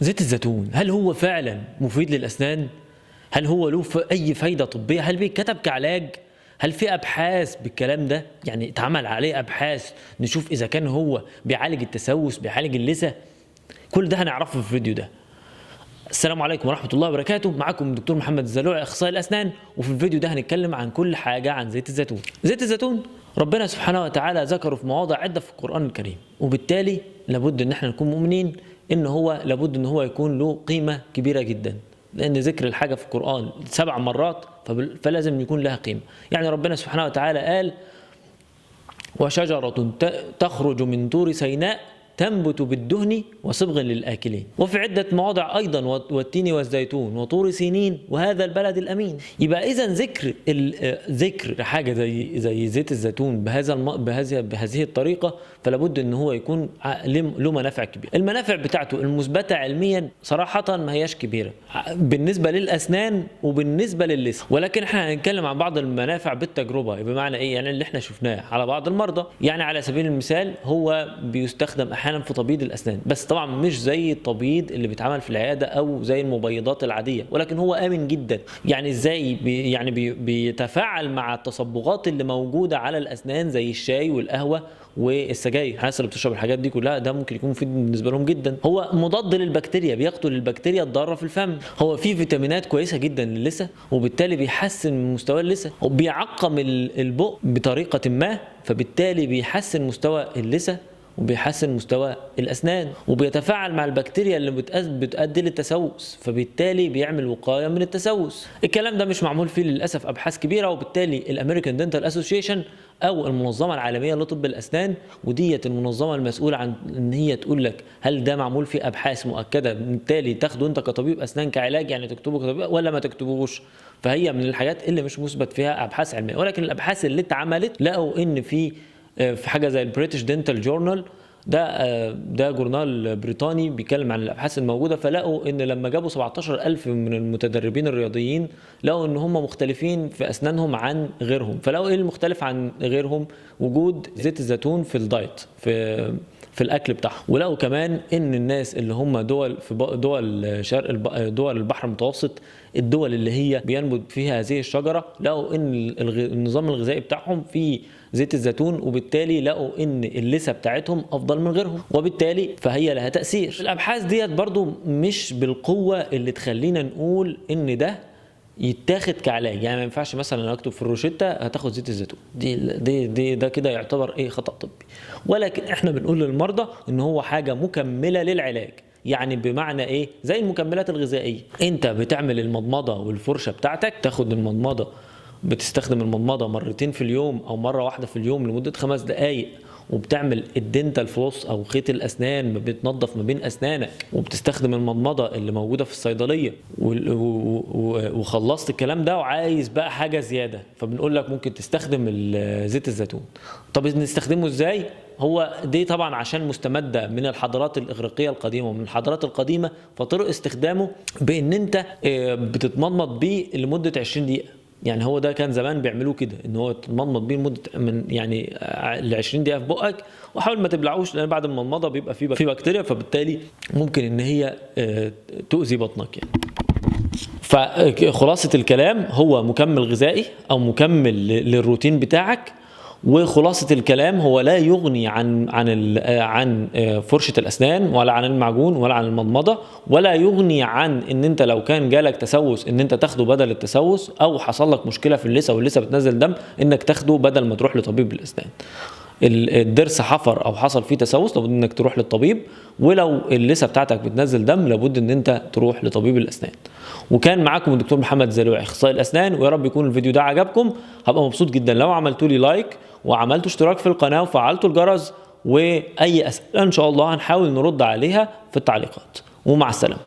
زيت الزيتون هل هو فعلا مفيد للأسنان؟ هل هو له أي فايدة طبية؟ هل بيتكتب كعلاج؟ هل في أبحاث بالكلام ده؟ يعني اتعمل عليه أبحاث نشوف إذا كان هو بيعالج التسوس، بيعالج اللثة؟ كل ده هنعرفه في الفيديو ده. السلام عليكم ورحمة الله وبركاته، معكم الدكتور محمد الزلوعي أخصائي الأسنان، وفي الفيديو ده هنتكلم عن كل حاجة عن زيت الزيتون. زيت الزيتون ربنا سبحانه وتعالى ذكره في مواضع عدة في القرآن الكريم، وبالتالي لابد إن احنا نكون مؤمنين إن هو لابد إن هو يكون له قيمة كبيرة جدا، لأن ذكر الحاجة في القرآن 7 مرات فلازم يكون لها قيمة. يعني ربنا سبحانه وتعالى قال: وشجرة تخرج من طور سيناء تنبت بالدهن وصبغ للآكلين. وفي عدة مواضع أيضا: والتين والزيتون وطور سينين وهذا البلد الأمين. يبقى إذا ذكر حاجة زي زيت الزيتون بهذه الطريقة، فلابد إن هو يكون له منافع كبيرة. المنافع بتاعته المثبتة علميا صراحة ما هياش كبيرة بالنسبة للأسنان وبالنسبة للثة، ولكن احنا هنتكلم عن بعض المنافع بالتجربة. بمعنى إيه؟ يعني اللي احنا شفناه على بعض المرضى. يعني على سبيل المثال هو بيستخدم أحيانا في تبييض الأسنان، بس طبعا مش زي التبييض اللي بيتعمل في العيادة أو زي المبيضات العادية، ولكن هو آمن جدا. يعني إزاي؟ بيتفاعل مع التصبغات اللي موجودة على الأسنان زي الشاي والقهوة والسجاير. الناس اللي بتشرب الحاجات دي كلها ده ممكن يكون مفيد بالنسبة لهم جدا. هو مضاد للبكتيريا، بيقتل البكتيريا الضارة في الفم. هو فيه فيتامينات كويسة جدا للثة، وبالتالي بيحسن من مستوى اللثة، وبيعقم البق بطريقة ما، فبالتالي بيحسن مستوى اللثة وبيحسن مستوى الأسنان، وبيتفاعل مع البكتيريا اللي بتؤدي للتسوس، فبالتالي بيعمل وقاية من التسوس. الكلام ده مش معمول فيه للأسف أبحاث كبيرة، وبالتالي ال American Dental Association أو المنظمة العالمية لطب الأسنان، وديت المنظمة المسؤولة عن إن هي تقول لك هل ده معمول فيه أبحاث مؤكدة، بالتالي تاخده أنت كطبيب أسنان كعلاج، يعني تكتبه كطبيب ولا ما تكتبوش. فهي من الحاجات اللي مش مثبت فيها أبحاث علمية، ولكن الأبحاث اللي اتعملت لقوا إن في حاجة زي ال British Dental Journal، ده جورنال بريطاني بيتكلم عن الابحاث الموجودة، فلقوا ان لما جابوا 17,000 من المتدربين الرياضيين لقوا ان هم مختلفين في اسنانهم عن غيرهم. فلقوا ايه المختلف عن غيرهم؟ وجود زيت الزيتون في ال diet، في الاكل بتاعهم. ولقوا كمان ان الناس اللي هم دول في دول شرق دول البحر المتوسط، الدول اللي هي بينبت فيها هذه الشجرة، لقوا ان النظام الغذائي بتاعهم فيه زيت الزيتون، وبالتالي لقوا ان اللثة بتاعتهم افضل من غيرهم، وبالتالي فهي لها تاثير. الابحاث ديت برضو مش بالقوة اللي تخلينا نقول ان ده يتاخد كعلاج. يعني ما ينفعش مثلا انا اكتب في الروشته هتاخد زيت الزيتون، دي دي دي ده كده يعتبر ايه؟ خطأ طبي. ولكن احنا بنقول للمرضى ان هو حاجة مكملة للعلاج. يعني بمعنى ايه؟ زي المكملات الغذائية، انت بتعمل المضمضة والفرشه بتاعتك، تاخد المضمضة، بتستخدم المضمضة مرتين في اليوم او مرة واحدة في اليوم لمدة 5 دقائق، وبتعمل ال dental floss او خيط الاسنان بتنظف ما بين اسنانك، وبتستخدم المضمضة اللي موجودة في الصيدلية، وخلصت الكلام ده وعايز بقى حاجة زيادة، فبنقول لك ممكن تستخدم زيت الزيتون. طب نستخدمه ازاي؟ هو دي طبعا عشان مستمدة من الحضارات الاغريقية القديمة ومن الحضارات القديمة، فطرق استخدامه بان انت بتتمضمض بيه لمدة 20 دقيقة. يعني هو ده كان زمان بيعملوه كده، ان هو تتمضمض بيه لمدة من يعني ل 20 دقيقة في بقك، وحاول ما تبلعوش لان بعد المضمضة بيبقى فيه بكتيريا، فبالتالي ممكن ان هي تؤذي بطنك يعني. فخلاصه الكلام هو مكمل غذائي او مكمل للروتين بتاعك، وخلاصة الكلام هو لا يغني عن عن عن فرشة الأسنان ولا عن المعجون ولا عن المضمضة، ولا يغني عن إن أنت لو كان جالك تسوس إن أنت تاخده بدل التسوس، أو حصل لك مشكلة في اللثة واللثة بتنزل دم إنك تاخده بدل ما تروح لطبيب الأسنان. الضرس حفر أو حصل فيه تسوس لابد إنك تروح للطبيب، ولو اللثة بتاعتك بتنزل دم لابد إن أنت تروح لطبيب الأسنان. وكان معاكم الدكتور محمد الزلوعي اخصائي الاسنان، ويا رب يكون الفيديو ده عجبكم. هبقى مبسوط جدا لو عملتوا لي like وعملتوا اشتراك في القناة وفعلتوا الجرس، واي اسئلة ان شاء الله هنحاول نرد عليها في التعليقات. ومع السلامة.